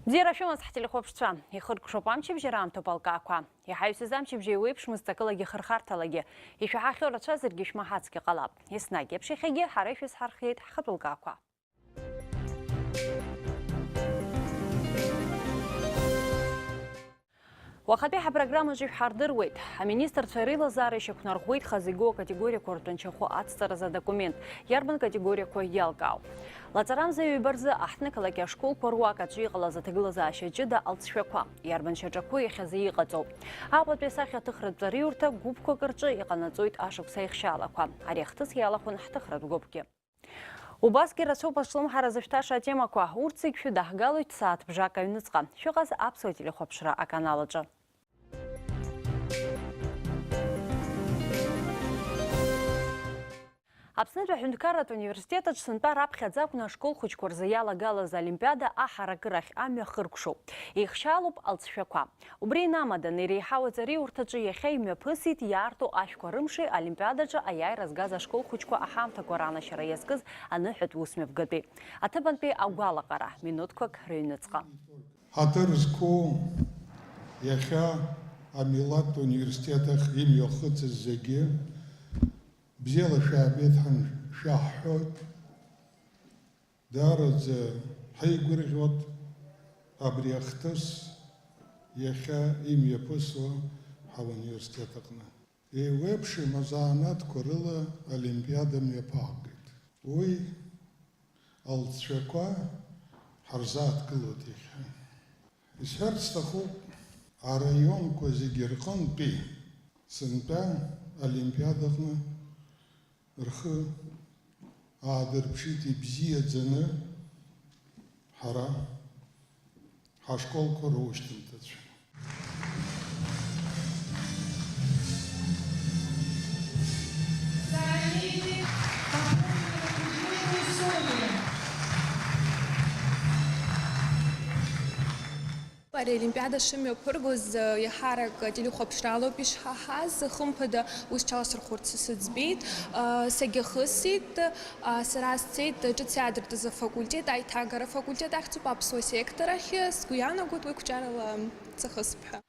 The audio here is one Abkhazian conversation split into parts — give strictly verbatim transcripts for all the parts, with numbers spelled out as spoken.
Бзиара шәымаз, ҳтелехәаԥшцәа! Ихыркәшоуп амчыбжьара аамҭоуп алкаақәа. Иҳаҩсыз амчыбжьа еиуеиԥшмызт акылагьы хырхарҭалагьы. Ишәаҳахьоу рацәазаргьы шәмаҳацгьы ҟалап. Еснагь еиԥш иахьагьы ҳара ишәызҳархиеит ҳхатәы лкаақәа. Уахатәи ҳапрограммаҿы ишәҳардыруеит. Аминистрцәа реилазаара ишьақәнарӷәӷәеит хазы игоу акатегориақәа ртәанчахәы ацҵаразы адокумент. Иарбан категориақәа иалкаау? Лаҵарамза ҩба рзы аҳҭнықалақь ашколқәа руак аҿы иҟалаз аҭагылазаашьа ҷыда алҵшәақәа. Иарбан шьаҿақәоу иахьазы иҟаҵоу? Аҟәатәи асахьаҭыхратә ҵариурҭа гәыԥқәак рҿы иҟанаҵоит ашықәса ихшьаалақәа. Ари ахҭыс иалахәын ҳҭыхратә гәыԥгьы. Убасгьы рацәоуп аҿлымҳара зышәҭаша атемақәа. Урҭ зегь шәыдаҳгалоит сааҭ бжак аҩныҵҟа. Шәыҟаз аԥсуа телехәаԥшра аканал аҿы. Аԥснытәи аҳәынҭқарратә университет аҿы сынтәа раԥхьаӡа акәны ашкол хәыҷқәа рзы иалагалаз олимпиада аҳаракырахь амҩа хыркәшоуп. Еихшьаалоуп алҵшәақәа. Убри инамадан, иреиҳау аҵариурҭаҿы иахьа имҩаԥысит иаарту ашәқәа рымши олимпиадаҿы аиааира згаз ашкол хәыҷқәа аҳамҭақәа ранашьара иазкыз аныҳәатә усмҩаԥгатәи. Аҭыԥантәи агәалаҟара, минуҭқәак рыҩныҵҟа. Ҳаҭыр зқәу иахьа амилаҭтә университет ахь имҩахыҵыз зегьы бзиала шәаабеит ҳәа шәаҳҳәоит. Даараӡа ҳаигәырӷьоит абри ахҭыс иахьа имҩаԥысуа ҳауниверситет аҟны. Еиуеиԥшым азанааҭқәа рыла олимпиада мҩаԥаагеит. Уи алҵшәақәа ҳарзааҭгылоит иахьа. Исҳәарц сҭахуп, араионқәа зегьы рҟынтәи сынтәа олимпиадаҟны рхы аадырԥшит ибзиаӡаны ҳара ҳашколқәа рушьҭымҭацәа. Ари аолимпиада шымҩаԥыргоз, э, иаҳарак телехәаԥшралоуп ишҳаҳаз. Хымԥада, ус ҽаласырхәырц сыӡбеит, э, сагьахысит. Э, сара сцеит ҿыц иаадыртыз афакультет, аиҭагара афакультет ахьӡуп, аԥсуа сектор ахь. Сгәы иаанагоит уи қәҿиарала сахысп ҳәа.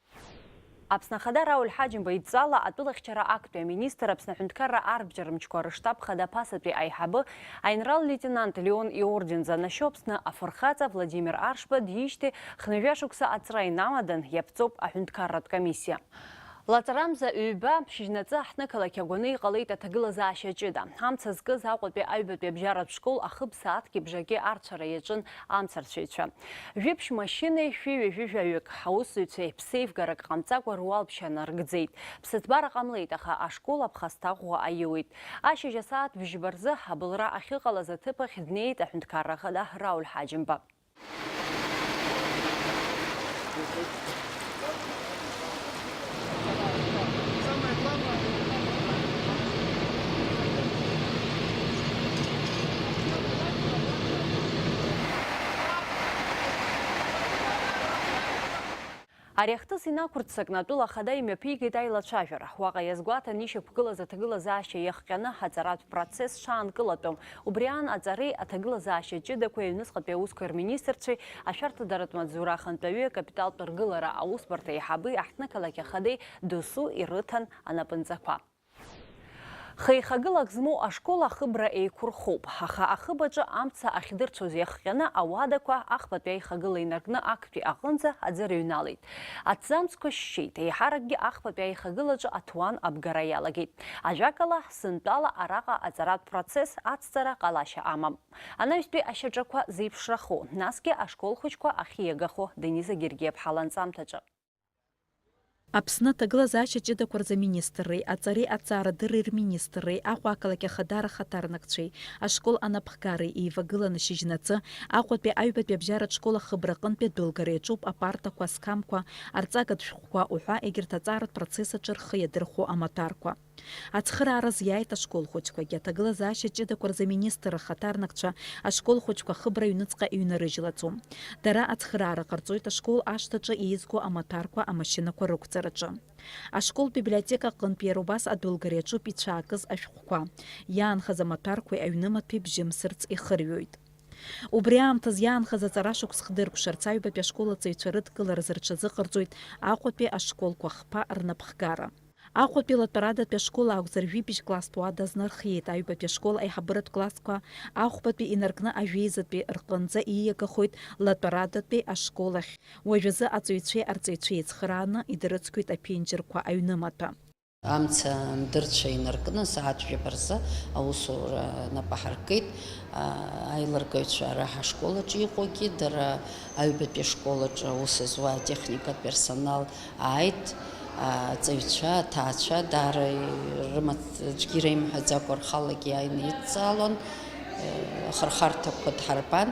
Аԥсны Ахада Рауль Ҳаџьымба идҵала атәылахьчара актәи аминистр, Аԥсны аҳәынҭқарра арбџьармчқәа рыштаб хада ԥасатәи аиҳабы, аинрал леитенант Леон иорден занашьоу Аԥсны афырхаҵа Владимир Аршба диижьҭеи хынҩажәа шықәса аҵра инамадан иаԥҵоуп аҳәынҭқарратә комиссиа. Лаҵарамза ҩба, шьыжьнаҵы аҳҭнықалақь агәаны иҟалеит аҭагылазаашьа ҷыда. Амца зкыз Аҟәатәи аҩбатәи абжьаратә школ ахыб сааҭки бжаки арцәара иаҿын амцарцәаҩцәа. Жәиԥшь машьынеи шәи ҩажәи жәаҩык аусзуҩцәеи ԥсеивгарак ҟамҵакәа руалԥшьа нарыгӡеит. Ԥсыҭбара ҟамлеит, аха ашкол аԥхасҭа ӷәӷәа аиуеит. Ашьыжь асааҭ бжьба рзы абылра ахьыҟалаз аҭыԥ ахь днеит аҳәынҭқарра ахада Рауль Ҳаџьымба. Ари ахҭыс инақәырццакны атәыла ахада имҩаԥигеит аилацәажәара. Уаҟа иазгәаҭан ишьақәгылаз аҭагылазаашьа иахҟьаны аҵаратә процесс шаанкылатәым. Убри аан аҵареи аҭагылазаашьа ҷыдақәеи аҩныҵҟатәи аусқәеи рминистрцәеи, ашәарҭадаратә маҵзура ахантәаҩы, акапиталтә ргылара аусбарҭа аиҳаби аҳҭнықалақь ахадеи досу ирыҭан анапынҵақәа. Хеихагылак змоу ашкол ахыбра еиқәырхоуп, аха ахыб аҿы амца ахьдырцәоз иахҟьаны ауадақәа ахԥатәи аихагыла инаркны актәи аҟынӡа аӡы рыҩналеит. Аҭӡамцқәа шьшьеит, еиҳаракгьы ахԥатәи аихагылаҿы аҭуан абгара иалагеит. Ажәакала, сынтәала араҟа аҵаратә процесс ацҵара ҟалашьа амам. Анаҩстәи ашьаҿақәа зеиԥшрахо, насгьы ашкол хәыҷқәа ахьиагахо Дениза Гергиаԥҳа ланҵамҭаҿы. Аԥсны аҭагылазаашьа ҷыдақәа рзы аминистрреи аҵареи аҭҵаарадырреи рминистрреи Аҟәа ақалақь ахадара ахаҭарнакцәеи ашкол анапхгареи еивагыланы шьыжьнаҵы Аҟәатәи аҩбатәи абжьаратә школ ахыбра аҟынтәи адәылгара иаҿуп апартақәа, асқамқәа, арҵагатә шәҟәқәа уҳәа егьырҭ аҵааратә процесс аҿы рхы иадырхәо амаҭәарқәа. Ацхыраараз иааит ашкол хәыҷқәагьы. Аҭагылазаашьа ҷыдақәа рзы аминистр рхаҭарнакцәа ашкол хәыҷқәа ахыбра аҩныҵҟа иҩнарыжьлаӡом. Дара ацхыраара ҟарҵоит ашкол ашҭаҿы еизго амаҭәарқәа амашьынақәа рықәҵараҿы. Ашкол библиотека аҟынтә иара убас адәылгара иаҿуп ицәаакыз ашәҟәқәа. Иаанхаз амаҭәарқәеи аҩнымаҭәеи бжьымсырц ихырҩоит. Убри аамҭаз иаанхаз аҵара шықәс хдыркәшарц аҩбатәи ашкол аҵаҩцәа рыдкылара зырҽазыҟарҵоит Аҟәатәи ашколқәа хԥа рнапхгара. Аҟәатәи Латәарадатәи ашкол акәзар, жәибжь класстә уада азнархиеит, аҩбатәи ашкол аиҳабыратә классқәа ахәбатәи инаркны ажәеизатәи рҟынӡа ииагахоит Латәарадатәи ашкол ахь. Уажәазы аҵаҩцәеи арҵаҩцәеи еицхырааны идырыцқьоит аԥенџьырқәа аҩнымаҭәа. Амца андырцәа инаркны, сааҭ жәаба рзы аусура нап аҳаркит. А, аилыргаҩцәа ара ҳашкол аҿы иҟоугьы, дара аҩбатәи ашкол аҿы аус зуа атехникатә персонал ааит. А, аҵаҩцәа, аҭаацәа даара ирымаҵ-, аӡәгьы иреимҳәаӡакәа рхалагьы иааины идҵаалон. Э, ахырхарҭақәа дҳарбан,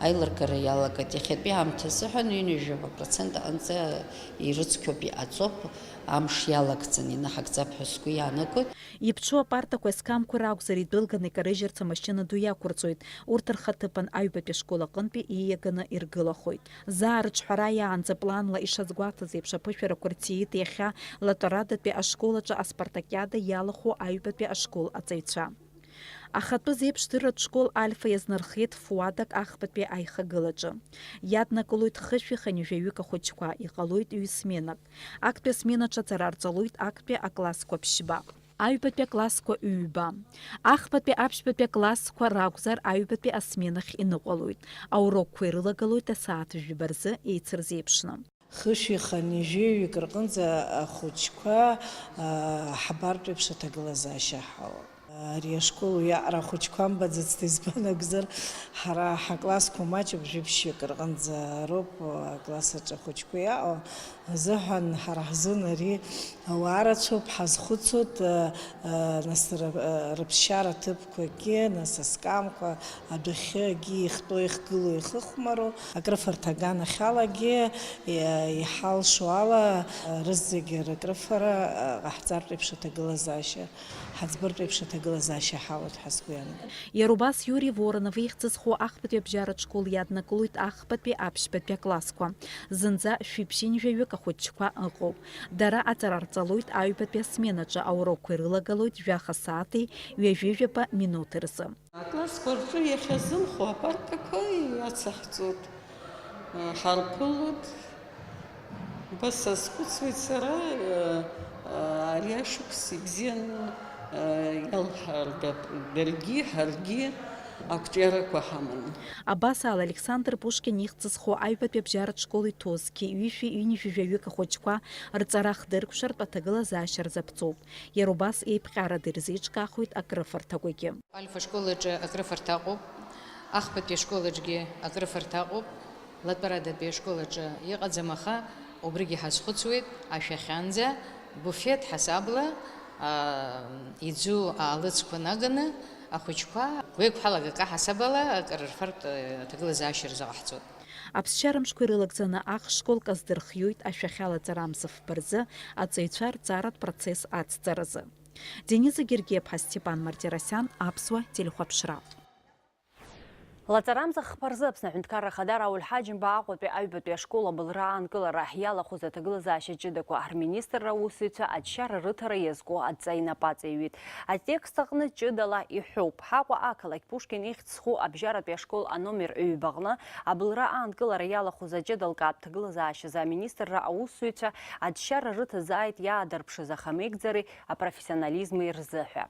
аилыргара иалагеит. Иахьатәи аамҭазыҳәан ҩынҩажәаба процент аҟынӡа ирыцқьоуп, иҟаҵоуп. Амш иалагӡаны инаҳагӡап ҳәа сгәы иаанагоит. Иԥҽу апартақәа, асқамқәа ракәзар, идәылганы икарыжьырц амашьына ду иақәырҵоит. Урҭ рхаҭыԥан аҩбатәи ашкол аҟынтәи ииаганы иргылахоит. Заа рыҿҳәара иаанӡа планла ишазгәаҭаз еиԥш аԥышәарақәа рҭиит иахьа Латәарадатәи ашкол аҿы аспартакиада иалахәу аҩбатәи ашкол аҵаҩцәа. Ахатәы зеиԥшдырратә школ Альфа иазнархеит фуадак ахԥатәи аихагылаҿы. Иаднакылоит хышәи хынҩажәаҩык ахәыҷқәа, иҟалоит ҩ-сменак. Актәи асменаҿы аҵара арҵалоит актәи аклассқәа ԥшьба, аҩбатәи аклассқәа ҩба. Ахԥатәи аԥшьбатәи аклассқәа ракәзар, аҩбатәи асменахь иныҟәалоит. Аурокқәа ирылагалоит асааҭ жәба рзы еицырзеиԥшны. Хышәи хынҩажәаҩык рҟынӡа ахәыҷқәа, а, ҳабартә еиԥш аҭагылазаашьа ҳауп. Ари ашкол уиаҟара ахәыҷқәа амбаӡацт, избан акәзар, ҳара ҳаклассқәа маҷуп, жәибжьык рҟынӡа роуп акласс аҿы ахәыҷқәа иаҟоу азыҳәан, ҳара ҳзын ари ауаа рацәоуп, ҳазхәыцуеит, а, а, нас р-, а, рыԥсшьара ҭыԥ Қәагьы, нас аскамқәа адәахьыгьы ихтәу, ихгылоу, ихыхәмароу, акрыфарҭа аганахьалагьы, иа-, иҳалшо ала, рызегьы рыкрыфара ҟаҳҵартә еиԥш аҭагылазаашьа, ҳаӡбартә еиԥш аҭагылазаашьа ҳалоуп ҳәа сгәы иаанагоит. Иара убас Иури Воронов ихьӡ зху ахԥатәи абжьаратә школ иаднакылоит ахԥатәи аԥшьбатәи аклассқәа. Зынӡа шәиԥшьынҩажәаҩык ахәыҷқәа ыҟоуп. Дара аҵара рҵалоит аҩбатәи асменаҿы, аурокқәа ирылагалоит жәаха сааҭи ҩажәи жәаба минуҭи рзы. Аклассқәа рҿы иахьазымхо апартақәа иацаҳҵоит, ҳарԥылоит. Убас сазхәыцуеит сара, ари ашықәс ибзиан иалҳаргап, даргьы, ҳаргьы ақәҿиарақәа ҳаманы. Абас ала, Александр Пушкин ихьӡ зху аҩбатәи абжьаратә школ иҭоу зқьи ҩышәи ҩынҩажәи жәаҩык ахәыҷқәа рҵара хдыркәшартә аҭагылазаашьа рзаԥҵоуп. Иара убас еиԥҟьарада ирзеиҿкаахоит акрыфарҭақәагьы. Альфа школ аҿы акрыфарҭа ыҟоуп, ахԥатәи ашкол аҿгьы акрыфарҭа ыҟоуп, латәарадатәи ашкол аҿы иҟаӡам, аха убригьы ҳазхәыцуеит, ашәахьанӡа буфет ҳасабла, аа, иӡу аалыцқәа наганы ахәыҷқәа гәеиқәҳалагака ҳасабала акрырфартә, э, аҭагылазаашьа рзыҟаҳҵоит. Аԥсшьара мшқәа ирылагӡаны ахшкол каздырхиоит ашәахьа лаҵарамза фба рзы аҵаҩцәа рҵаратә процесс ацҵаразы. Дениза Гергиаԥҳа, Степан Мартиросиан, Аԥсуа телехәаԥшра. Лаҵарамза хԥа рзы Аԥсны Аҳәынҭқарра Ахада Рауль Ҳаџьымба Аҟәатәи аҩбатәи ашкол абылра аанкылара иалахәыз аҭагылазаашьа ҷыдақәа рминистрра аусзуҩцәа аџьшьара рыҭара иазку адҵа инапаҵаҩит. Атекст аҟны ҷыдала иҳәоуп. Ҳаҟәа ақалақь Пушкин ихьӡ зху абжьаратәи ашкол аномер ҩбаҟны абылра аанкылара иалахәыз аҷыдалкаатә ҭагылазаашьазы аминистрра аусзуҩцәа аџьшьара рыҭазааит иаадырԥшыз ахамеигӡареи апрофессионализми рзыҳәа.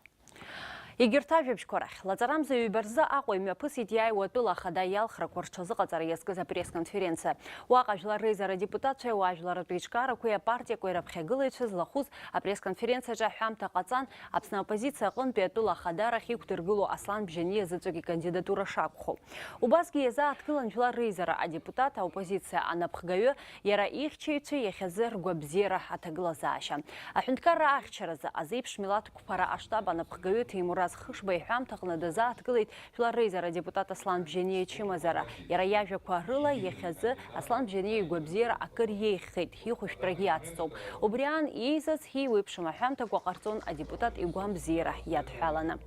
Егьырҭ ажәабжьқәа рахь, лаҵарамза ҩба рзы Аҟәа имҩаԥысит иааиуа атәыла ахада иалхрақәа рҽазыҟаҵара иазкыз апресс-конференциа. Уаҟа Жәлар Реизара адепутатцәеи ауаажәларратә еиҿкаарақәеи апартиақәеи раԥхьагылаҩцәа злахәыз апресс-конференциаҿы аҳәамҭа ҟаҵан, Аԥсны аоппозициа аҟынтәи атәыла ахадарахь иқәдыргыло Аслан Бжьаниа заҵәык икандидатура шакәхо. Убасгьы иазааҭгылан Жәлар Реизара адепутат, аоппозициа анапхгаҩы, иара ихьчаҩцәа иахьазы ргәабзиара аҭагылазаашьа. Аҳәынҭқарра ахьчаразы азеиԥш милаҭ қәԥара аштаб анапхгаҩы Ҭемураз Хышба иҳәамҭаҟны дазааҭгылеит Жәлар Реизара адепутат Аслан Бжьаниа ичымазара. Иара иажәақәа рыла, иахьазы Аслан Бжьаниа игәабзиара акыр иеиӷьхеит, ихәышәтәрагьы ацҵоуп. Убри аан, еизаз еиуеиԥшым аҳәамҭақәа ҟарҵон адепутат игәамбзиара иадҳәаланы.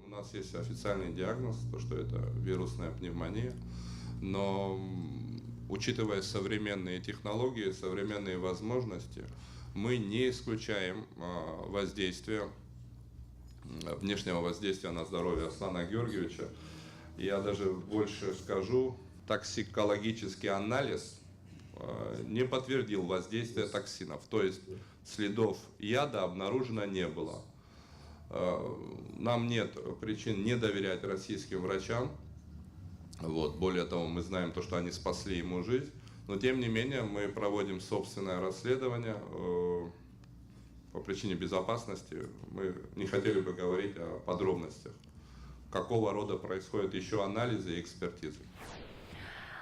У нас есть официальный диагноз, то, что это вирусная пневмония, но, м, учитывая современные технологии, современные возможности, мы не исключаем, а, воздействие, м, внешнего воздействия на здоровье Аслана Георгиевича. Я даже больше скажу, токсикологический анализ э, не подтвердил воздействие токсинов, то есть следов яда обнаружено не было. Э, Нам нет причин не доверять российским врачам. Вот. Более того, мы знаем то, что они спасли ему жизнь. Но тем не менее мы проводим собственное расследование. Э, по причине безопасности мы не хотели бы говорить о подробностях, какого рода происходят еще анализы и экспертизы.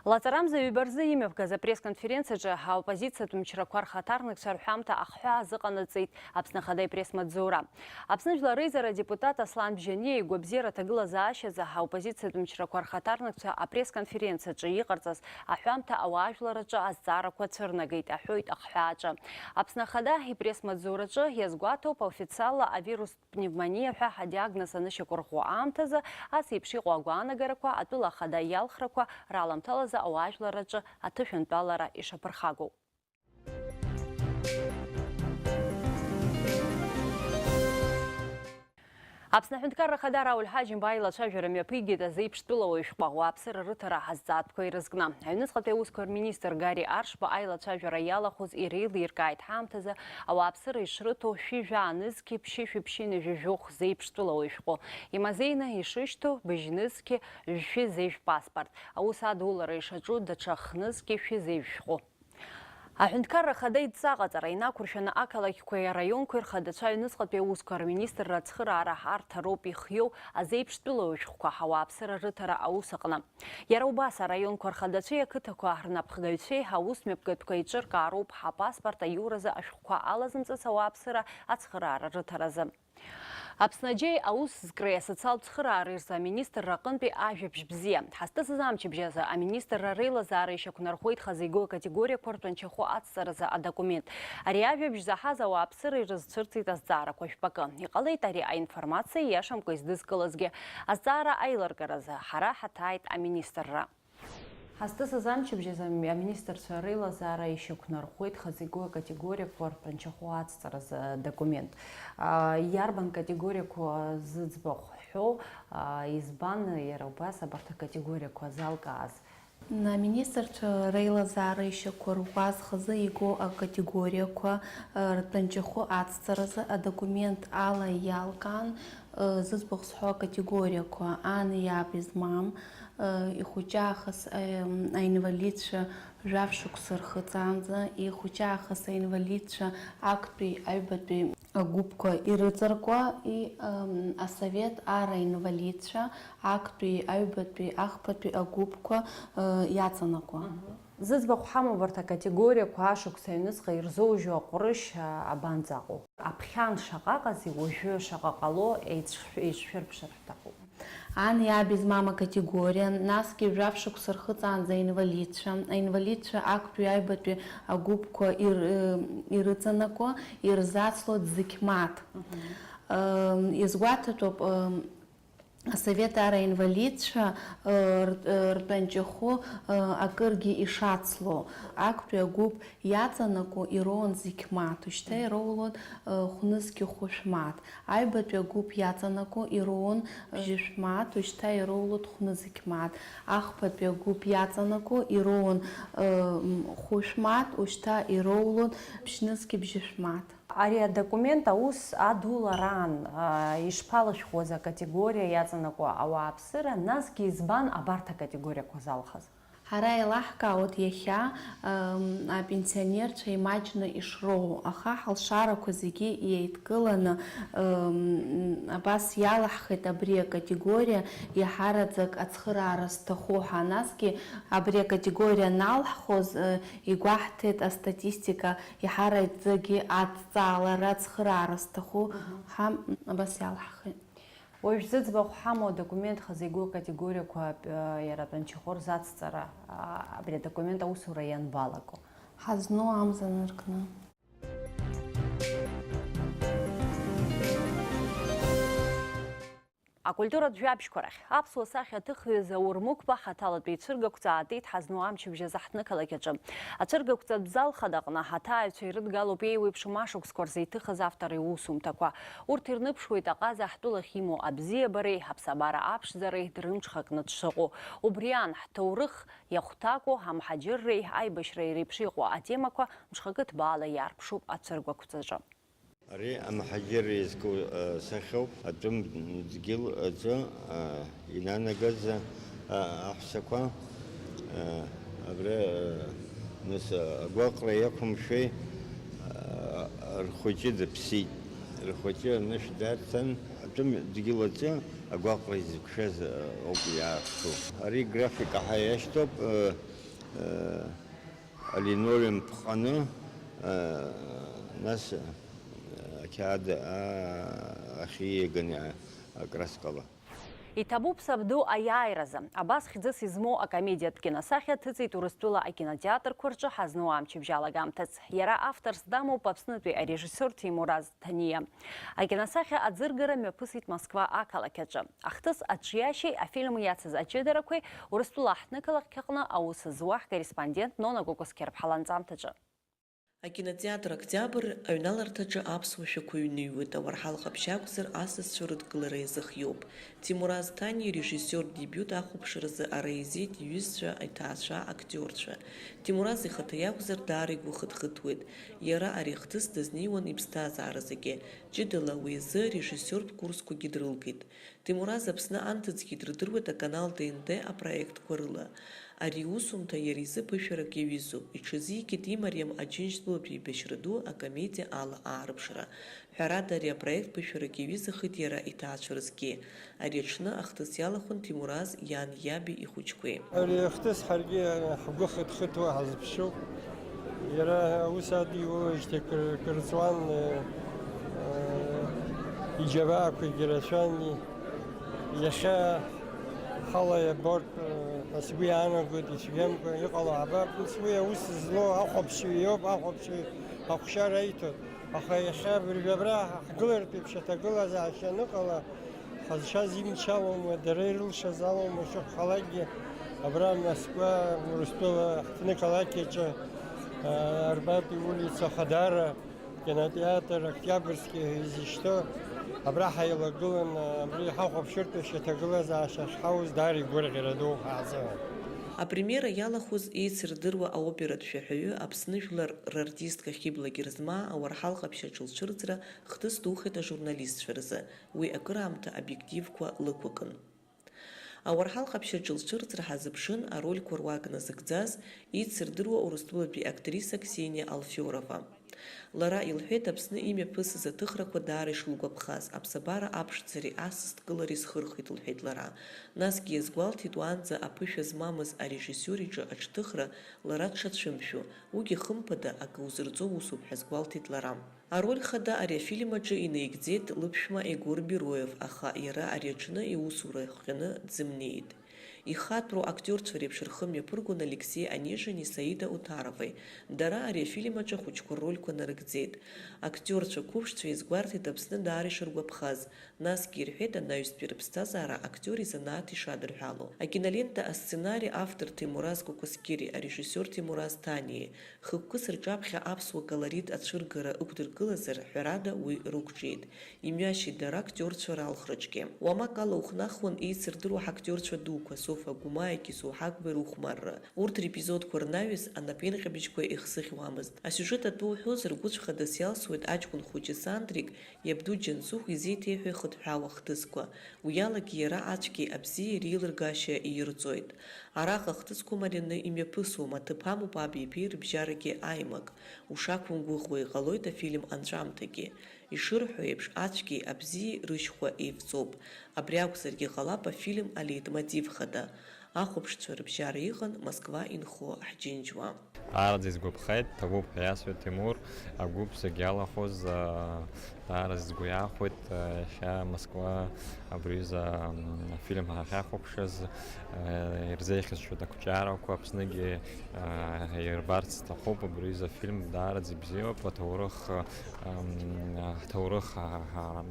Лаҵарамза ҩба рзы имҩаԥгаз апресс-конференциаҿы аоппозициатә мчрақәа рхаҭарнакцәа рҳәамҭа ахҳәаа азыҟанаҵеит Аԥсны Ахада ипресс-маҵзура. Аԥсны Жәлар Реизара адепутат Аслан Бжьаниа игәабзиара аҭагылазаашьазы аоппозициатә мчрақәа рхаҭарнакцәа апресс-конференциаҿы иҟарҵаз аҳәамҭа ауаажәлараҿы азҵаарақәа цәырнагеит, аҳәоит ахҳәааҿы. Аԥсны Ахада ипресс-маҵзураҿы иазгәаҭоуп, официалла авирус пневмониа ҳәа адиагноз анышьақәырӷәӷәо аамҭазы ас еиԥш иҟоу агәаанагарақәа атәыла ахада иалхрақәа раламҭалазы ауаажәларраҿы аҭышәынтәалара ишаԥырхагоу. Аԥсны Аҳәынҭқарра Ахада Рауль Ҳаџьымба аилацәажәара мҩаԥигеит азеиԥштәылауаҩ шәҟәы ауааԥсыра рыҭара азҵаатәқәа ирызкны. Аҩныҵҟатәи аусқәа рминистр Гарри Аршба аилацәажәара иалахәыз иреилиркааит ҳаамҭазы ауааԥсыра ишрыҭо шәи жәаа нызқьи ԥшьышәи ԥшьынҩажәи жәохә зеиԥштәылауаҩ шәҟәы, имазеины ишышьҭоу быжь нызқьи жәшәи зежә паспорт, аус адулара ишаҿу даҽа х-нызқьи шәи зежә шәҟәы. Аҳәынҭқарра Ахада идҵа аҟаҵара инақәыршәаны ақалақьқәеи араионқәеи рхадацәа аҩныҵҟатәи аусқәа рминистрра ацхыраара арҭароуп ихиоу азеиԥштәылауаҩ шәҟәқәа ауааԥсыра рыҭара аус аҟны. Иара убас араионқәа рхадацәеи ақыҭақәа рнапхгаҩцәеи аус мҩаԥгатәқәа еиҿыркаароуп ҳапаспорт аиуразы ашәҟәқәа алазымҵыц ауааԥсыра ацхыраара рыҭаразы. Аԥсны аџьеи аус зкреи асоциалтә цхыраареи рзы аминистрра аҟынтәи ажәабжь бзиа. Ҳазҭысыз амчыбжь азы аминистрра реилазаара ишьақәнархоит хазы игоу акатегориақәа ртәанчахәы ацҵаразы адокумент. Ари ажәабжь заҳаз ауааԥсыра ирызцәырҵит азҵаарақәа жәпакы. Иҟалеит ари аинформациа ииашамкәа издызкылазгьы. Азҵаара аилыргаразы ҳара ҳаҭааит аминистрра. Ҳазҭысыз амчыбжь азы ами-, аминистрцәа реилазаара ишьақәнархоит хазы игоу акатегориақәа ртәанчахәы ацҵаразы адокумент. А, иарбан категориақәа зыӡбахә ҳҳәо, а, избан иара убас абарҭ акатегориақәа залкааз? Аминистрцәа реилазаара ишьақәырӷәӷәаз хазы игоу акатегориақәа, а, ртәанчахәы ацҵаразы адокумент ала иалкаан, а, зыӡбахә зҳәо акатегориақәа ан, иаб измам, ихәыҷы аахыс аинвалидцәа жәаф шықәса рхыҵаанӡа, ихәыҷы аахыс аинвалидцәа актәи аҩбатәи агәыԥқәа ирыҵаркуа, и, ам, асовет ар аинвалидцәа актәи аҩбатәи ахԥатәи агәыԥқәа, ы, иаҵанакуа. Зыӡбахә ҳамоу абарҭ акатегориақәа ашықәс аҩныҵҟа ирзоужьу аҟәрышь, а, абанӡаҟоу? Аԥхьан шаҟа ыҟази уажәы шаҟа ҟало еицшәы-, еицшәырԥшыр ҳҭахуп. Ани аби змам акатегориа, насгьы жәаф шықәса рхыҵаанӡа аинвалидцәа, аинвалидцәа актәи аҩбатәи агәыԥқәа ир-, ы, ирыҵанакуа, ирзацло зықьмаҭ. Ы, изгәаҭатәуп, ы, асовет ар аинвалидцәа, ы, р-, ы, ртәанчахәы, ы, акыргьы ишацло, актәи агәыԥ иаҵанакуа ироуан зықьмаҭ, ушьҭа ироулоит, ы, хәнызқьи хәышә мааҭ. Аҩбатәи агәыԥ иаҵанакуа ироуан бжьышә мааҭ, ушьҭа ироулоит хәнызқь мааҭ. Ахԥатәи агәыԥ иаҵанакуа ироуан, ы, м, хәышә мааҭ, ушьҭа ироулоит ԥшьнызқьи бжьышә мааҭ. Ари адокумент аус адулараан, а, ишԥалышәхуаз акатегориа иаҵанакуа ауааԥсыра, насгьы избан абарҭ акатегориақәа залхыз? Ҳара еилаҳкаауеит иахьа, м, апенсионерцәа имаҷны ишроуу, аха ҳалшарақәа зегьы еидкыланы, м, абас иалаҳхит абри акатегориа иаҳараӡак ацхыраара зҭаху ҳәа. Насгьы абри акатегориа аналҳхоз, ы, игәаҳҭеит астатистика, иаҳараӡакгьы адҵаалара, ацхыраара зҭаху ҳәа абас иалаҳхит. Уажә зыӡбахә ҳамоу адокумент хазы игоу акатегориақәа, а, иара атәанчахәы рзацҵара, а, абри адокумент аусура ианбалаго? Ҳазну амза ныркны. Акультуратә жәабжьқәа рахь. Аԥсуа сахьаҭыхҩы Заур Мықәба ҳаҭалатәи ицәыргақәҵа аатит ҳазну амчыбжь азы ҳҭнықалақь аҿы. Ацәыргақәҵатә зал хадақәны ҳаҭааҩцәа ирыдгалоуп еиуеиԥшым ашықәсқәа рзы иҭыхыз автор иусумҭақәа. Урҭ ирныԥшуеит аҟаза ҳтәылахь имоу абзиабареи, ҳаԥсабара аԥшӡареи дрымҽхакны дшыҟоу. Убри аан, ҳҭоурых иахәҭаку, амҳаџьырреи аибашьреи реиԥш иҟоу атемақәа мҽхакы ҭбаала иаарԥшуп ацәыргақәҵаҿы. Ари амҳаџьыр изку, э, сахьоуп, атәым дгьыл аӡы, э, инанагаз, э, аҳәсақәа, э, абра, э, нас, э, агәаҟра иақәымшәеи, э, рхәыҷы дыԥсит. Рхәыҷы анышә дарҭан, атәым дгьыл аӡы агәаҟра изықәшәаз, э, ауп иааԥшу. Ари графика ҳәа иашьҭоуп, э, э, алинолеум ԥҟаны, э, нас, э, ақьаад, а, ахьииаганы, а, акраскала. Иҭабуп сабду аиааиразы. Абас хьӡыс измоу акомедиатә киносахьа ҭыҵит Урыстәыла акинотеатрқәа рҿы ҳазну амчыбжь алагамҭац. Иара авторс дамоуп Аԥснытәи арежиссиор Ҭемураз Ҭаниа. Акиносахьа аӡыргара мҩаԥысит Москва ақалақь аҿы. Ахҭыс аҿиашьеи афильм иацыз аҷыдарақәеи Урыстәыла аҳҭнықалақь аҟны аус зуа ҳкорреспондент Нона Кәакәасқьар ԥҳа ланҵамҭаҿы. Акинотеатр Октиабр аҩналарҭаҿы аԥсуа шәақәа ҩныҩуеит, ауарҳал ҟаԥшь акәзар, асасцәа рыдкылара иазыхиоуп. Ҭемураз Ҭаниа ирежиссиортә дебиут ахәаԥшразы ара еизеит иҩызцәа, иҭаацәа, актиорцәа. Ҭемураз ихаҭа иакәзар, даара игәы хыҭхыҭуеит. Иара ари ахҭыс дазнеиуан иԥсҭазааразгьы. Ҷыдала уи азы арежиссиортә курсқәагьы дрылгеит. Ҭемураз Аԥсны анҭыҵгьы дрыдыруеит аканал Т Н Т апроектқәа рыла. Ари иусумҭа иара изы ԥышәарак иаҩызоуп. Иҽазикит имариам Аџьынџьтәылатә еибашьра ду акомедиа ала аарԥшра. Ҳәарада, ари апроект ԥышәарак иаҩызахеит иара иҭаацәа рзгьы. Ари аҽны ахҭыс иалахәын Ҭемураз иан иаби ихәыҷқәеи. Ари ахҭыс ҳаргьы ҳгәы хыҭхыҭуа ҳазԥшуп. Иара аус адиулеижьҭеи кыр-, кырҵуан, э, э, иџьабаақәагьы рацәан. Иахьа ҳала иабартә, э, ҳәа сгәы иаанагоит, ицәгьамкәа иҟало ҳабап. Ус уи аус злоу ахәаԥшҩы иоуп, ахәаԥшҩы ахәшьара аиҭоит. Аха иахьа абыржәы абра ҳгылартә еиԥш аҭагылазаашьа аныҟала, ҳазшаз имч алоума, дара ирылшаз алоума, шыҟалакгьы абра Москва, Урыстәыла ҳҭнықалақь аҿы, а, Арбатәи улица Хадара, кинотеатр Октиабрски ҳәа изышьҭоу, абра ҳаилагылан, абри ҳахәаԥшыртә еиԥш аҭагылазаашьа ахьҳауз даара игәырӷьара ду ҳаазыҳәан. Апремиера иалахәыз еицырдыруа аоператә шәаҳәаҩы, Аԥсны жәлар рартистка Хьыбла Герзмаа ауарҳал ҟаԥшь аҿы лцәырҵра хҭыс духеит ажурналистцәа рзы, уи акыраамҭа обиективқәа лықәыкын. Ауарҳал ҟаԥшь аҿы лцәырҵра ҳазыԥшын арольқәа руак назыгӡаз, еицырдыруа Урыстәылатәи актриса Ксениа Алфиорова. Лара илҳәеит, Аԥсны имҩаԥысыз аҭыхрақәа даара ишылгәаԥхаз, аԥсабара аԥшӡареи асасдкылареи схырхит, лҳәеит лара. Насгьы иазгәалҭеит уаанӡа аԥышәа змамыз арежиссиор иҿы аҽҭыхра лара дшацәымшәо, уигьы хымԥада акы узырҵо усуп ҳәа азгәалҭеит лара. Ароль хада ари афильм аҿы инаигӡеит лыԥшәма Егор Бероев, аха иара ари аҽны иусура иахҟьаны дзымнеит. Ихатәроу актиорцәа реиԥш рхы мҩаԥыргон Алексеи Онежини Саида Утаровеи. Дара ари афильм аҿы ахәыҷқәа ррольқәа нарыгӡеит. Актиорцәа қәыԥшцәа иазгәарҭеит Аԥсны даара ишыргәаԥхаз, насгьы ирҳәеит анаҩстәи рыԥсҭазаара актиор изанааҭ ишадырҳәало. Акинолента асценари автор Ҭемураз Кәакәасқьыри арежиссиор Ҭемураз Ҭаниеи, хықәкыс рҿаԥхьа аԥсуа колорит ацәыргара ықәдыргылазар, ҳәарада, уи рықәҿиеит. Имҩашьеит дара актиорцәа ралхраҿгьы. Уамак ала ухнахуан еицырдыруа ҳактиорцәа дуқәа, Софа Гәымааигьы Соу Ҳагбеи рыхәмарра. Урҭ репизодқәа рнаҩс анапеинҟьабжьқәа еихсыӷьуамызт. Асиужет атәы уҳәозар, гәыцәхадас иалсуеит аҷкәын хәыҷы Сандрик, иабду Џьансыхә изеиҭеиҳәо ихыҭҳәаау ахҭысқәа. Уи алагьы иара ацәгьеи абзиеи реилыргашьа иирҵоит. Араҟа ахҭысқәа марианы имҩаԥысуам, аҭыԥ амоуп аби иԥеи рыбжьарагьы аимак. Ушақәымгәыӷуа иҟалоит афильм анҵәамҭагьы. Ишырҳәо еиԥш, ацәгьеи абзиеи рышьхәа еивҵоуп. Абри акәзаргьы ҟалап афильм алеитмотив хада. Ахәаԥшцәа рыбжьара иҟан Москва инхо ҳџьынџьуа. Даараӡа исгәаԥхеит, ҭабуп ҳәа иасҳәеит Ҭемур, агәыԥ зегь иалахәыз, аа, даараӡа сгәы иахәеит, аа, иахьа Москва абри аҩыза, м, афильм ҳахьахәаԥшыз, аа, ирзеиӷьасшьоит ақәҿиарақәа, Аԥсныгьы, аа, ирбарц сҭахуп, абри аҩыза афильм даараӡа ибзиоуп, аҭоурых, м, ҳҭоурых, ҳа-, ҳа-,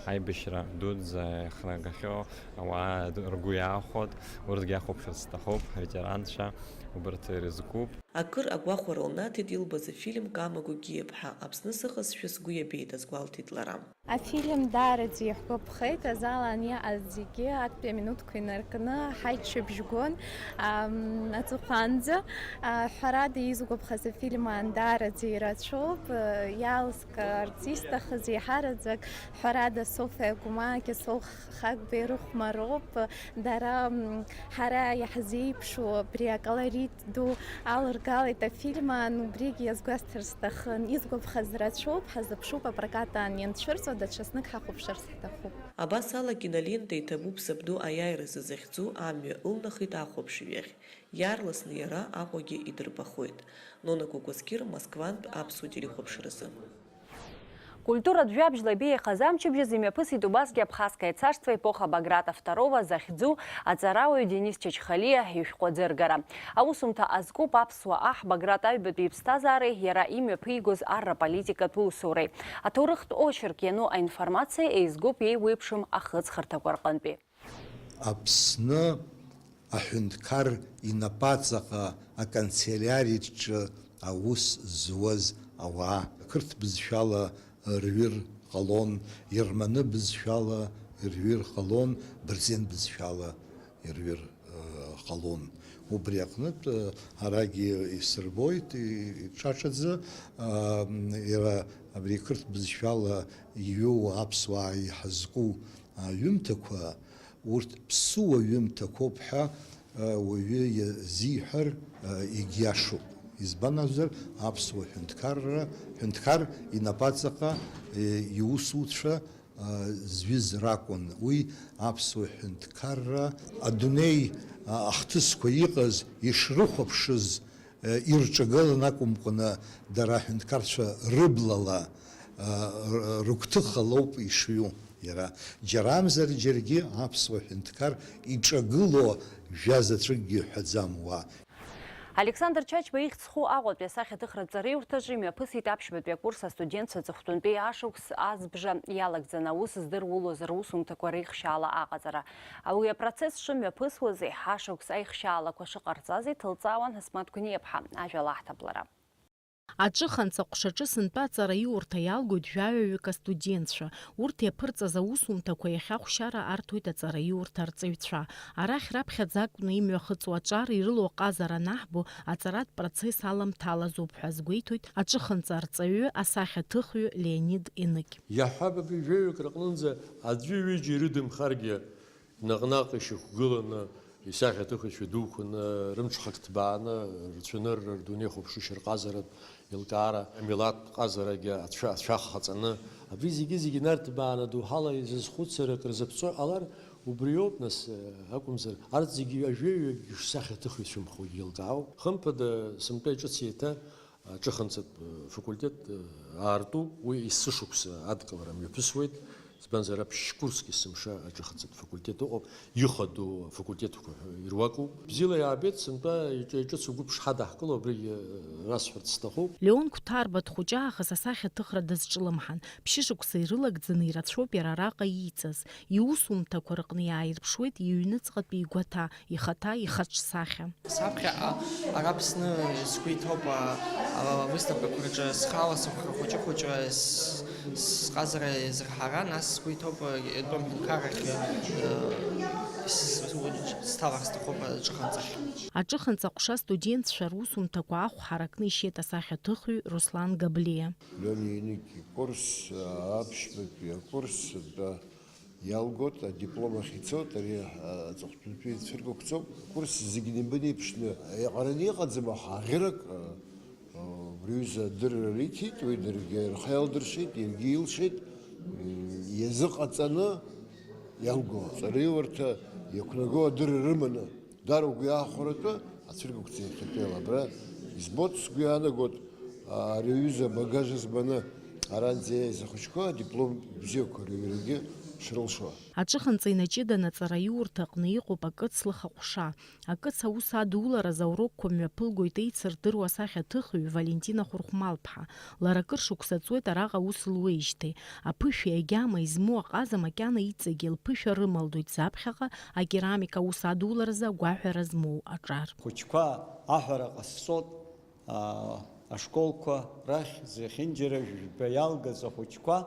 Аибашьра дуӡӡа иахнагахьоу ауаа ргәы иаахәоит, урҭгьы иахәаԥшырц сҭахуп, аветеранцәа убарҭ ирызкуп. Акыр агәахәара лнаҭеит илбаз афильм Камагәгьы иԥҳа, Аԥсны сыҟазшәа сгәы иабеит, азгәалҭеит лара. Афильм даараӡа иаҳгәаԥхеит, азал аниаҟаз зегьы актәи аминуҭқәа инаркны ҳаиччабжь гон, ам, аҵыхәанӡа. А, ҳәарада, изгәаԥхаз афильм аан даараӡа ирацәоуп, а, иалск-, арц исҭахыз еиҳараӡак, ҳәарада, Софиа Гәмаа, Кьасоу Хагбеи рыхәмароуп, дара, м, ҳара иаҳзеиԥшу абри аколорит ду алыргалеит афильм аан, убригь иазгәасҭар сҭахын. Изгәаԥхаз рацәоуп, ҳазыԥшуп апрокат аан ианцәырҵуа, даҽазнык ҳахәаԥшыр сҭахуп. Абас ала, кинолента Иҭабуп сабду аиааиразы захьӡу амҩа ылнахит ахәаԥшҩы иахь. Иаарласны иара Аҟәагьы идырбахоит. Нона Кәакәасқьыр, Москвантә аԥсуа телехәаԥшразы. Культуратә жәабжьла ибеиахаз амчыбжьаз имҩаԥысит убасгьы Абхазское царство, эпоха Баграта второго захьӡу аҵарауаҩ Денис Чачхалиа ишәҟәы аӡыргара. Аусумҭа азкуп аԥсуа аҳ Баграт аҩбатәи иԥсҭазаареи иара имҩаԥигоз арра политикатә усуреи. Аҭоурыхтә очерк иану аинформациа еизгоуп еиуеиԥшым ахыҵхырҭақәа рҟынтәи. Аԥсны аҳәынҭқар инапаҵаҟа аканцеляриаҿы аус зуаз ауаа. Қырҭ бызшәала рҩыр ҟалон, германы бызшәала рҩыр ҟалон, бырзен бызшәала рҩыр, э, ҟалон. Убри аҟнытә, э, арагьы исырбоит, и-, иҽаҽаӡа, а, иара абри қырҭ бызшәала иҩу аԥсуаа иҳазку аҩымҭақәа, урҭ ԥсыуа ҩымҭақәоуп ҳәа, а, уаҩы иазиҳәар, а, егьиашоуп. Избан акәзар, аԥсуа ҳәынҭқарра, ҳәынҭқар инапаҵаҟа, е, иусуцәа, а, зҩыз ракәын. Уи аԥсуа ҳәынҭқарра адунеи, а, ахҭысқәа иҟаз ишрыхәаԥшыз, ирҿагылан акәымкәаны, дара аҳәынҭқарцәа рыблала, а, р-, рыгәҭыха лоуп ишҩу иара. Џьарамзар џьаргьы аԥсуа ҳәынҭқар иҿагыло жәа заҵәыкгьы ҳәаӡам уа. Александр Чачба ихьӡ зху Аҟәатәи асахьаҭыхратә ҵараиурҭаҿы имҩаԥысит аԥшьбатәи акурс астудентцәа аҵыхәтәантәи ашықәс азбжа иалагӡаны аус здыруа русумҭақәа реихшьаала аҟаҵара. Уи апроцесс шымҩаԥысуаз, еиҳа шықәс аихшьаалақәа шыҟарҵаз иҭылҵаауан Ҳасмаҭ Гәниаԥҳа. Ажәа лаҳҭап лара. Аҿыханҵа ҟәшаҿы сынтәа аҵараиурҭа иалгоит жәаҩаҩык астудентцәа. Урҭ иаԥырҵаз аусумҭақәа иахьа хәшьара арҭоит аҵараиурҭа арҵаҩцәа. Арахь раԥхьаӡа акәны имҩахыҵуа аҿар ирылоу аҟазара анаҳбо, аҵаратә процесс аламҭалазоуп ҳәа азгәеиҭоит аҿыханҵа арҵаҩы, асахьаҭыхҩы Леонид Еныкь. Иаҳҳәап, абри жәаҩык рыҟнынӡа аӡәы-ҩыџьа ирыдымхаргьы, наҟ-наҟ ишьақәгыланы, исахьаҭыхҩцәа дуқәаны, рымҽхак ҭбааны, рцәанырра, рдунеихәаԥшышьа, рҟазаратә еилкаара, амилаҭтә ҟазарагьы ацәа-, ацәа ахаҵаны, абри зегьы-зегьы нарҭбааны, доуҳала изызхәыцыр, акры зыԥҵәо ҟалар, убриоуп, нас, акәымзар, арҭ зегьы ажәеҩагь шсахьаҭыхҩцәамхогьы еилкаауп. Хымԥада, сынтәа иҿыц еиҭа аҿыханҵатә факультет аартуп, уи есышықәса адкылара мҩаԥысуеит, избанзар, аԥшь курск есымша аҿыханҵатә факультет ыҟоуп, ихадоу афакультетқәа ҳәа ируакуп. Бзиала иаабеит, сынтәа иҿ-, иҿыцу гәыԥ шҳадаҳкыло абригь расҳәарц сҭахуп. Леон Қәҭарба дхәыҷы аахыс асахьаҭыхра дазҿлымҳан, ԥшьышықәса ирылагӡаны ирацәоуп иара араҟа ииҵаз. Иусумҭақәа рыҟны иааирԥшуеит иҩныҵҟатәи игәаҭа, ихаҭа ихаҿсахьа. Саԥхьаҟа ара Аԥсны сгәы иҭоуп, а, а, авыставкақәа рҿы схала сыхәра хәыҷы-хәыҷы с-, сҟазара иазырҳара, нас сгәы иҭоуп, а, итәым ҳәынҭқаррахь, а, с-, с-, сҭалар сҭахуп аҿыханҵахь. Аҿыханҵа ҟәша студентцәа русумҭақәа ахә ҳаракны ишьеит асахьаҭыхҩы Руслан Габлиа. Леон Еныкь икурс, а, аԥшьбатәи акурс, атәа Иалгоит, адиплом ахь ицоит, ари, а, аҵыхәтәантәи цәыргақәҵоуп. Акурс зегьы неибынеиԥшны иҟараны иҟаӡам, аха аӷьырак, а, а, убри аҩыза адырра риҭеит, уи даргьы рхы иалдыршеит, иаргьы илшеит, м, иазыҟаҵаны иалго аҵараиурҭа иақәнаго адырра рыманы. Даара угәы иаахәаратәы ацәыргақәҵа иахьатәиала абра избоит, сгәы иаанагоит, ари аҩыза багажа збаны аранӡа иааиз ахәыҷқәа адиплом бзиақәа рыҩрагьы шрылшо. Аҿыханҵа инаҷыданы аҵараиурҭа аҟны иҟоуп акыцлых аҟәша. Акыц аус адулараз аурокқәа мҩаԥылгоит еицырдыруа асахьаҭыхҩы Валентина Хәырхәмалԥҳа. Лара акыр шықәса ҵуеит араҟа аус луеижьҭеи. Аԥышәеи агьамеи змоу аҟаза макьана иҵегьы лԥышәа рымалдоит заԥхьаҟа акерамика аус адуларазы агәаҳәара змоу аҿар. Хәыҷқәа аҳәара ҟасҵот, аа, ашколқәа рахь зехьынџьара жәба иалгаз ахәыҷқәа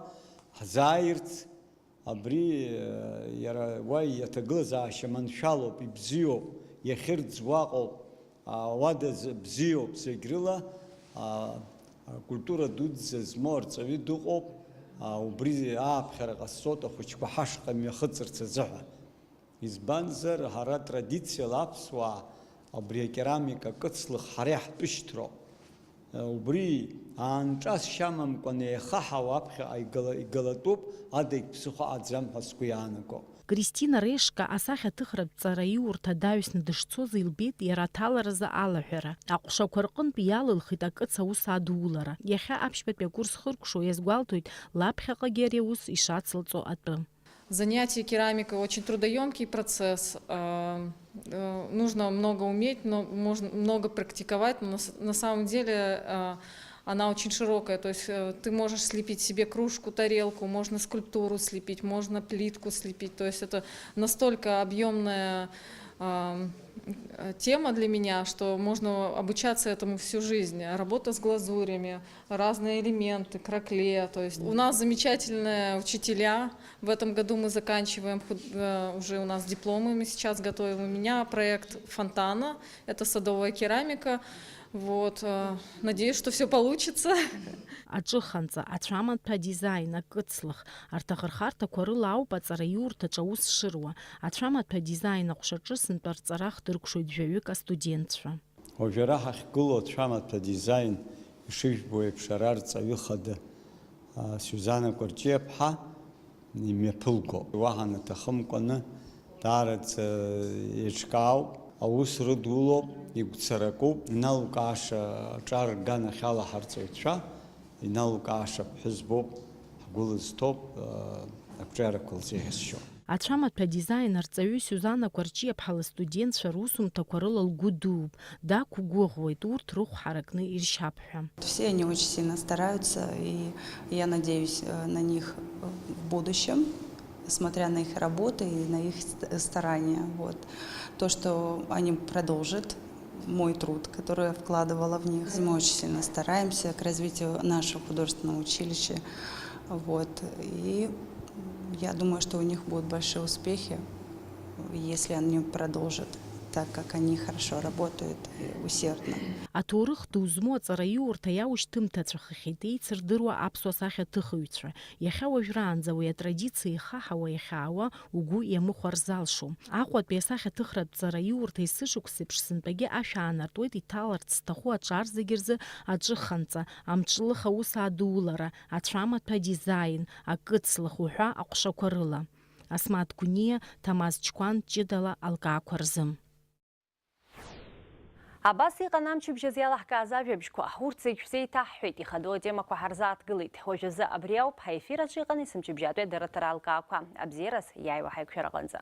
ҳзааирц, абри, э, иара уа иаҭагылазаашьа маншәалоуп, ибзиоуп, иахьырӡуа ыҟоуп, ауада з-, бзиоуп, зегь рыла, аа, акультура дуӡӡа змоу арҵаҩы дыҟоуп, аа, убри ааԥхьара ҟасҵот ахәыҷқәа ҳашҟа имҩахыҵырц азыҳәан. Избанзар, ҳара традициала аԥсуаа абри акерамика кыцлых ҳара иаҳтәышьҭроуп. Убри аанҿасшьа амамкәан еихаҳауа аԥхьаҟа игала-, игалатәуп, адагь ԥсыхәа аӡам ҳәа сгәы иаанаго. Кристина Решка асахьаҭыхратә ҵараиурҭа дааҩсны дышцоз илбеит иара аҭаларазы алаҳәара. Аҟәшақәа рҟынтә иалылхит акыц аус адуулара. Иахьа аԥшьбатәи акурс хыркәшо иазгәалҭоит лаԥхьаҟагьы ари аус ишацылҵо атәы. Занятие керамикой очень трудоемкий процесс. Э, э, нужно много уметь, но можно много практиковать, но на с- на самом деле э, она очень широкая. То есть э, ты можешь слепить себе кружку, тарелку, можно скульптуру слепить, можно плитку слепить. То есть это настолько объемная э, э, тема для меня, что можно обучаться этому всю жизнь. Работа с глазурями, разные элементы, кракле. То есть у нас замечательные учителя. В этом году мы заканчиваем худ- э, уже у нас дипломы, мы сейчас готовим. У меня проект фонтана, это садовая керамика. Вот, э, надеюсь, что все получится. Аҿыханҵа, ацәамаҭәа адизаин, акыцлых, арҭ ахырхарҭақәа рыла ауп аҵараиурҭаҿ аус шыруа. Ацәамаҭәа адизаин аҟәшаҿы сынтәа рҵара хдыркәшоит жәаҩык астудентцәа. Уажәы ара ҳахьгылоу ацәамаҭәа адизаин, ишыжәбо еиԥш, ара арҵаҩы хада, а, Сиузана Кәарҷиаԥҳа имҩаԥылгоуп. Уаҳа анаҭахымкәаны, даараӡа еиҿкаауп. Аус рыдулоуп, игәцаракуп, иналукааша аҿар рганахьала ҳарҵаҩцәа, иналукааша ԥҳәызбоуп, ҳгәы лызҭоуп, а, ақәҿиарақәа лзеиӷьасшьо. Ацәамаҭәа адизаин арҵаҩы Сиузана Кәарҷиаԥҳа лыстудентцәа русумҭақәа рыла лгәы дууп, дақәгәыӷуеит урҭ рыхә ҳаракны иршьап ҳәа. Все они очень сильно стараются, и я надеюсь э, на них в будущем, смотря на их работы и на их ст- старания. Вот. То, что они продолжат мой труд, который я вкладывала в них. Мы очень сильно стараемся к развитию нашего художественного училища. Вот. И я думаю, что у них будут большие успехи, если они продолжат так, как они хорошо работают и усердно. Аҭоурых ду змоу аҵараиурҭа иаушьҭымҭацәахахьеит еицырдыруа аԥсуа сахьаҭыхыҩцәа. Иахьа уажәраанӡа уи атрадициа ихаҳауа иахьаауа угәы иамыхәар залшом. Аҟәатәи асахьаҭыхратә ҵараиурҭа есышықәсеиԥш сынтәагьы ашә аанартуеит иҭаларц зҭаху аҿар зегьы рзы аҿыханҵа, амҿлых аус адуулара, ацәамаҭәа адизаин, акыцлых уҳәа аҟәшақәа рыла. Асмаҭ Гәниа, Ҭамаз Чқәан ҷыдала алкаақәа рзы. Абас иҟан амчыбжьаз иалаҳкааз ажәабжьқәа. Урҭ зегь шәзеиҭаҳҳәеит, ихадоу атемақәа ҳарзааҭгылеит. Уажәазы абри ауп ҳаефир аҿы иҟан есымчыбжьатәи адырраҭара алкаақәа. Абзиараз, иааиуа ҳаиқәшәараҟынӡа.